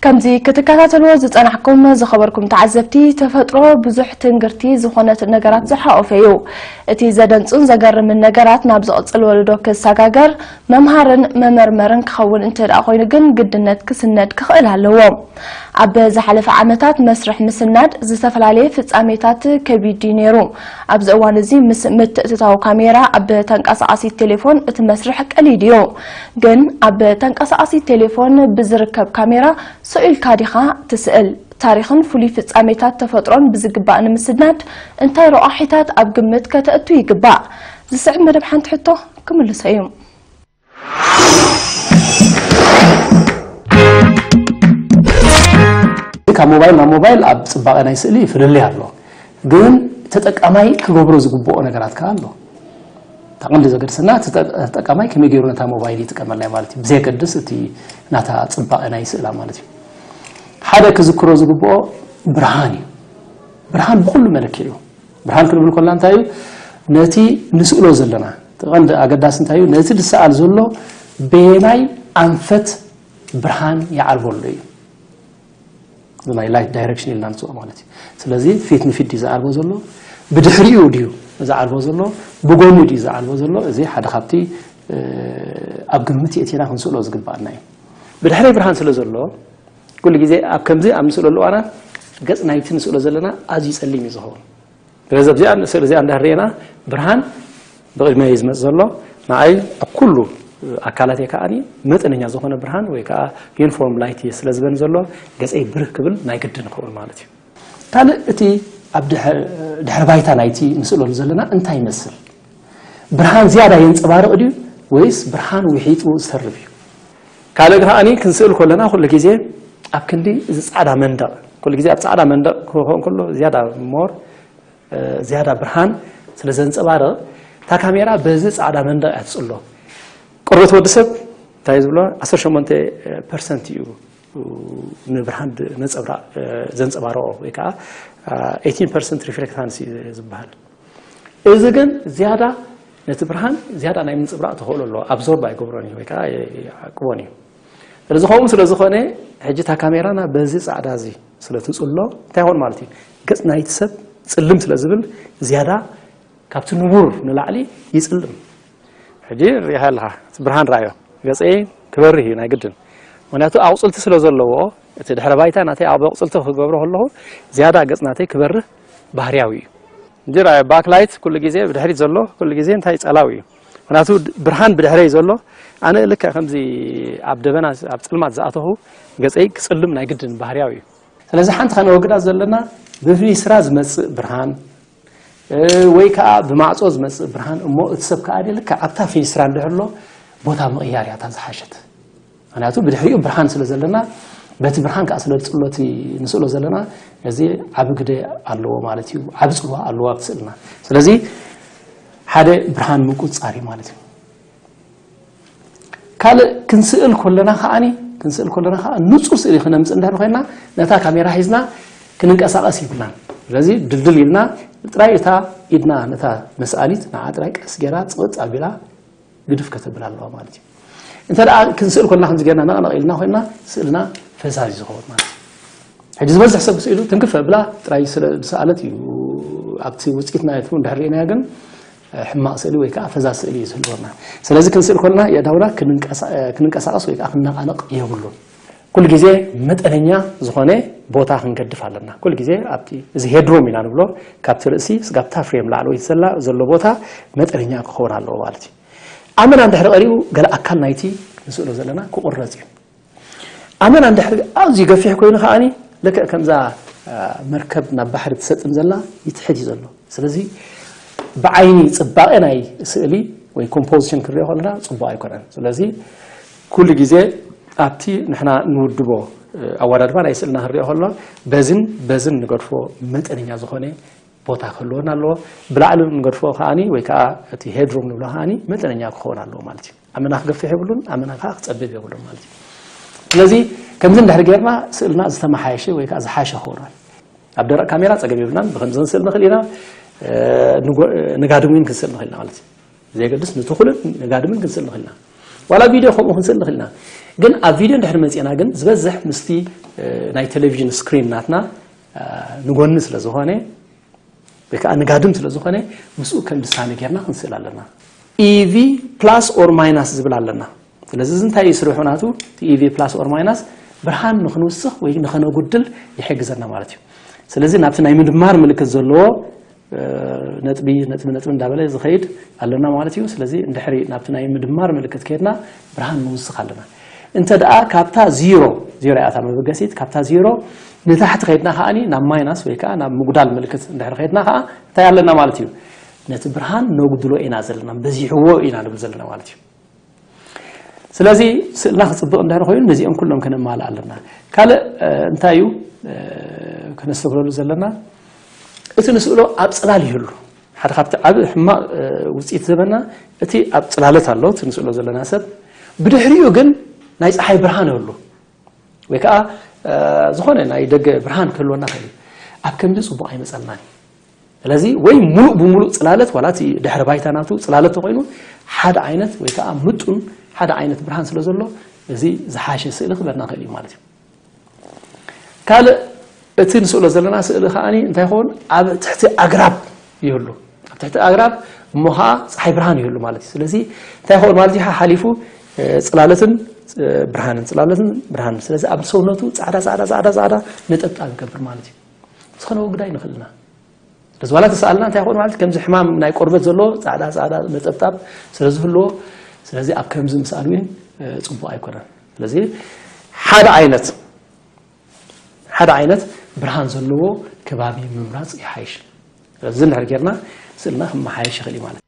ከምዚ ክትከታተልዎ ዝጸናሕኩም ዝኸበርኩም ተዓዘብቲ፣ ተፈጥሮ ብዙሕ ትንግርቲ ዝኾነት ነገራት ዝሓቆፈ እዩ። እቲ ዘደንጹን ዘገርምን ነገራት ናብ ዝቕጽል ወለዶ ክሰጋገር መምሃርን መመርመርን ክኸውን እንተ ደኣ ኮይኑ ግን ግድነት ክስነድ ክኽእል ኣለዎ። ኣብ ዝሓለፈ ዓመታት መስርሕ ምስናድ ዝተፈላለየ ፍጻሜታት ከቢድ እዩ ነይሩ። ኣብዚ እዋን እዚ ምስ ምትእትታው ካሜራ ኣብ ተንቀሳቓሲት ቴሌፎን እቲ መስርሕ ቀሊል እዩ። ግን ኣብ ተንቀሳቓሲት ቴሌፎን ብዝርከብ ካሜራ ስቕ ኢልካ ዲኻ ትስእል? ታሪኽን ፍሉይ ፍጻሜታት ተፈጥሮን ብዝግባእ ንምስናድ እንታይ ረቋሒታት ኣብ ግምት ከተእቱ ይግባእ? ዝስዕብ መደብ ሓንቲ ሕቶ ክምልሶ እዩ። ካብ ሞባይል ናብ ሞባይል ኣብ ፅባቐ ናይ ስእሊ ፍልልይ ኣሎ። ግን ተጠቃማይ ክገብሮ ዝግብኦ ነገራት ከዓ ኣሎ። እታ ቀንዲ ዘገድሰና እቲ ተጠ- ተጠቃማይ ከመይ ገይሩ ነታ ሞባይል ይጥቀመላ ማለት እዩ፣ ብዘየገድስ እቲ ናታ ፅባቐ ናይ ስእላ ማለት እዩ። ሓደ ክዝክሮ ዝግብኦ ብርሃን እዩ። ብርሃን ብኩሉ መለክዒ እዩ። ብርሃን ክንብል ከለና እንታይ እዩ? ነቲ ንስእሎ ዘለና እቲ ቀንዲ ኣገዳሲ እንታይ እዩ? ነቲ ዝሰኣል ዘሎ በየናይ ኣንፈት ብርሃን ይዓርቦ ኣሎ እዩ። ናይ ላይት ዳይሬክሽን ኢልና ንፅውዖ ማለት እዩ። ስለዚ ፊት ንፊት ድዩ ዝዓርቦ ዘሎ፣ ብድሕሪኡ ድዩ ዝዓርቦ ዘሎ፣ ብጎኑ ድዩ ዝዓርቦ ዘሎ? እዚ ሓደ ካብቲ ኣብ ግምት የእቲና ክንስእሎ ዝግባኣና እዩ። ብድሕረይ ብርሃን ስለ ዘሎ ኩሉ ግዜ ኣብ ከምዚ ኣብ ንስእለሉ እዋናት ገፅ ናይቲ ንስእሎ ዘለና ኣዝዩ ፀሊም እዩ ዝኸውን። ስለዚ ኣብዚኣ ስእሊ እዚኣ እንዳህርየና ብርሃን ብቕድመይ እዩ ዝመፅእ ዘሎ። ንዓይ ኣብ ኩሉ ኣካላተይ ከዓኒ መጠነኛ ዝኾነ ብርሃን ወይ ከዓ ዩኒፎርም ላይት እየ ስለ ዝበኒ ዘሎ ገፀይ ብርህ ክብል ናይ ግድን ይኸውን ማለት እዩ። ካልእ እቲ ኣብ ድሕር ድሕሪ ባይታ ናይቲ ንስእለሉ ዘለና እንታይ ይመስል? ብርሃን ዝያዳ የንፀባርቕ ድዩ ወይስ ብርሃን ውሒጡ ዝተርብ እዩ? ካልእ ከዓኒ ክንስእል ከለና ኩሉ ግዜ ኣብ ክንዲ እዚ ፃዕዳ መንደቕ ኩሉ ግዜ ኣብ ፃዕዳ መንደቕ ክኾን ከሎ ዝያዳ ሞር ዝያዳ ብርሃን ስለ ዘንፀባርቕ እታ ካሜራ በዚ ፃዕዳ መንደቕ እያ ትፅሎ። ቆርበት ወዲ ሰብ እንታይ ዝብሎ ዓሰርተ ሸሞንተ ፐርሰንት እዩ ንብርሃን ነፀብራቕ ዘንፀባርቖ ወይ ከዓ ኤይቲን ፐርሰንት ሪፍሌክታንስ እዩ ዝበሃል። እዚ ግን ዝያዳ ነቲ ብርሃን ዝያዳ ናይ ምንፅብራቕ ተኽእሎ ኣለዎ። ኣብዞርብ ኣይገብሮን እዩ ወይ ከዓ ይዓቅቦን እዩ። ስለዚ ከምኡ ስለ ዝኾነ ሕጂ እታ ካሜራና በዚ ፃዕዳ እዚ ስለ ትፅሎ እንታይ ይኾን ማለት እዩ? ገፅ ናይቲ ሰብ ፅልም ስለ ዝብል ዝያዳ ካብቲ ንቡር ንላዕሊ ይፅልም። ሕጂ ሪኢኻ ኣለኻ፣ እቲ ብርሃን ረኣዮ፣ ገፀይ ክበርህ እዩ ናይ ግድን። ምኽንያቱ ኣቑፅልቲ ስለ ዘለዎ እቲ ድሕረ ባይታ ናተይ ኣብ ኣቑፅልቲ ክገብሮ ከለኹ ዝያዳ ገፅ ናተይ ክበርህ ባህርያዊ እዩ። እንጂ ራእዮ ባክላይት ኩሉ ግዜ ብድሕሪት ዘሎ ኩሉ ግዜ እንታይ ጸላዊ እዩ። ምክንያቱ ብርሃን ብድሕረይ ዘሎ ኣነ ልክዕ ከምዚ ኣብ ደበና ኣብ ጽልማት ዝኣተኹ ገጸይ ክጽልም ናይ ግድን ባህርያዊ እዩ። ስለዚ ሓንቲ ከነወግዳ ዘለና ብፊኒስትራ ዝመጽእ ብርሃን ወይ ከዓ ብማዕጾ ዝመጽእ ብርሃን እሞ እቲ ሰብ ከዓ ልክዕ ኣብታ ፊኒስትራ እንድሕር ኣሎ ቦታ ምቕያር እያ እታ ዝሓሸት። ምክንያቱ ብድሕሪኡ ብርሃን ስለ ዘለና በቲ ብርሃን ከዓ ስለ ዝፅሎ እቲ ንስእሎ ዘለና እዚ ዓቢ ግደ ኣለዎ ማለት እዩ፣ ዓቢ ፅልዋ ኣለዎ ኣብቲ ስእልና። ስለዚ ሓደ ብርሃን ምቁፅፃር እዩ ማለት እዩ። ካልእ ክንስእል ከለና ከዓኒ ክንስእል ከለና ከዓ ንፁር ስእሊ ክነምፅእ እንድሕር ኮይና ነታ ካሜራ ሒዝና ክንንቀሳቐስ ይብልናን። ስለዚ ድልድል ኢልና ጥራይ እታ ኢድና ነታ መስኣሊት ንዓ ጥራይ ቀስ ገይራ ፅቕጥ ኣቢላ ግድፍ ከተብል ኣለዋ ማለት እዩ። እንተ ደኣ ክንስእል ኮልና ከምዚ ጌርና ነቕነቕ ኢልና ኮይና ስእልና ፈዛዝ እዩ ዝኸውን ማለት እዩ። ሕጂ ዝበዝሕ ሰብ ስኢሉ ትንክፍ ኣብላ ጥራይ ስለ ዝሰኣለት እዩ ኣብቲ ውፅኢት ናይቱ እንድሕር ርኢናዮ ግን ሕማቕ ስእሊ ወይ ከዓ ፈዛዝ ስእሊ እዩ ዝህልወና። ስለዚ ክንስእል ኮልና የእዳውና ክንንቀሳቐስ ወይ ከዓ ክነቓነቕ የብሉን። ኩሉ ግዜ መጠነኛ ዝኾነ ቦታ ክንገድፍ ኣለና። ኩሉ ግዜ ኣብቲ እዚ ሄድሩም ኢና ንብሎ ካብቲ ርእሲ ስጋብ እታ ፍሬም ላዕለወይቲ ዘላ ዘሎ ቦታ መጠነኛ ክኸውን ኣለዎ ማለት እዩ። ኣመና እንድሕር ቀሪቡ ገለ ኣካል ናይቲ ንስእሎ ዘለና ክቑረጽ እዩ። ኣመና እንድሕር ኣዝዩ ገፊሕ ኮይኑ ከዓኒ ልክዕ ከምዛ መርከብ ናብ ባሕሪ ትሰጥም ዘላ ይትሕት እዩ ዘሎ። ስለዚ ብዓይኒ ፅባቐ ናይ ስእሊ ወይ ኮምፖዚሽን ክንሪኦ ከለና ፅቡቕ ኣይኮነን። ስለዚ ኩሉ ግዜ ኣብቲ ንሕና ንውድቦ ኣወዳድባ ናይ ስእልና ክንሪኦ ከሎ በዝን በዝን ንገድፎ መጠነኛ ዝኾነ ቦታ ክህልወና ኣለዎ። ብላዕሊ ንገድፎ ከዓኒ ወይ ከዓ እቲ ሄድሩም ንብሎ ከዓኒ መጠነኛ ክኸውን ኣለዎ ማለት እዩ። ኣመና ክገፍሕ የብሉን፣ ኣመና ከዓ ክፀብብ የብሉን ማለት እዩ። ስለዚ ከምዚ እንድሕር ጌርና ስእልና ዝተመሓየሸ ወይ ከዓ ዝሓሸ ክኸውን ኣብ ደረቕ ካሜራ ፀገም የብልናን። ብከምዚ ክንስእል ንኽእል ኢና። ንጋድም እውን ክንስእል ንኽእል ኢና ማለት እዩ። ብዘየገድስ ንትኹልን ንጋድምን ክንስእል ንኽእል ኢና። ዋላ ቪድዮ ከምኡ ክንስእል ንኽእል ኢና። ግን ኣብ ቪድዮ እንድሕር መፂእና ግን ዝበዝሕ ምስቲ ናይ ቴሌቪዥን ስክሪን ናትና ንጎኒ ስለ ዝኾነ ወይ ከዓ ንጋድም ስለ ዝኾነ ምስኡ ከም ድሳነ ጌርና ክንስእል ኣለና። ኢቪ ፕላስ ኦር ማይናስ ዝብል ኣለና። ስለዚ እዚ እንታይ ስርሑ ናቱ? ኢቪ ፕላስ ኦር ማይናስ ብርሃን ንክንውስኽ ወይ ንኸነጉድል ይሕግዘና ማለት እዩ። ስለዚ ናብቲ ናይ ምድማር ምልክት ዘለዎ ነጥቢ ነጥቢ ነጥቢ እንዳበለ ዝኸይድ ኣለና ማለት እዩ። ስለዚ እንድሕሪ ናብቲ ናይ ምድማር ምልክት ከይድና ብርሃን ንውስኽ ኣለና። እንተ ደኣ ካብታ ዚሮ ዚሮ ያታ መበገሲት ካብታ ዚሮ ንታሕቲ ከይድና ከዓኒ ናብ ማይናስ ወይ ከዓ ናብ ምጉዳል ምልክት እንድሕሪ ከይድና ከዓ እንታይ ኣለና ማለት እዩ? ነቲ ብርሃን ነጉድሎ ኢና ዘለና፣ በዚሕዎ ኢና ንብል ዘለና ማለት እዩ። ስለዚ ስእልና ክፅብቕ እንድሕር ኮይኑ ነዚኦም ኩሎም ከነማልእ ኣለና። ካልእ እንታይ እዩ ከነስተብህለሉ ዘለና? እቲ ንስእሎ ኣብ ፅላል ይህሉ። ሓደ ካብቲ ዓብ ሕማቕ ውፅኢት ዘበና እቲ ኣብ ፅላለት ኣሎ እቲ ንስእሎ ዘለና ሰብ፣ ብድሕሪኡ ግን ናይ ፀሓይ ብርሃን ይህሉ ወይ ከዓ ዝኾነ ናይ ደገ ብርሃን ክህልወና ክእል። ኣብ ከምዚ ፅቡቕ ኣይመፀልናን። ስለዚ ወይ ሙሉእ ብሙሉእ ፅላለት ዋላ እቲ ድሕሪ ባይታ ናቱ ፅላለት ተኮይኑ ሓደ ዓይነት ወይ ከዓ ምጡን ሓደ ዓይነት ብርሃን ስለ ዘሎ እዚ ዝሓሸ ስእሊ ክበና ክእል እዩ ማለት እዩ። ካልእ እቲ ንስእሎ ዘለና ስእሊ ከዓ እንታይ ይኸውን? ኣብ ትሕቲ ኣግራብ ይህሉ። ኣብ ትሕቲ ኣግራብ እሞ ከዓ ፀሓይ ብርሃን ይህሉ ማለት እዩ። ስለዚ እንታይ ይኸውን ማለት እዩ? ሓሓሊፉ ፅላለትን ብርሃንን ፅላለትን ብርሃንን። ስለዚ ኣብ ሰውነቱ ፃዕዳ ፃዕዳ ፃዕዳ ፃዕዳ ነጠብጣብ ይገብር ማለት እዩ። ምስ ከነወግዳ ይንኽእል ኢና። ስለዚ ዋላ ተሰኣልና እንታይ ይኾን ማለት ከምዚ ሕማም ናይ ቆርበት ዘለዎ ፃዕዳ ፃዕዳ ነጠብጣብ ስለ ዝህልዎ ስለዚ ኣብ ከምዚ ምስኣል እውን ፅቡቅ ኣይኮነን። ስለዚ ሓደ ዓይነት ሓደ ዓይነት ብርሃን ዘለዎ ከባቢ ምምራፅ ይሓይሽ። ስለዚ እንድሕር ጌርና ስእልና ክመሓየሽ ይኽእል እዩ ማለት እዩ።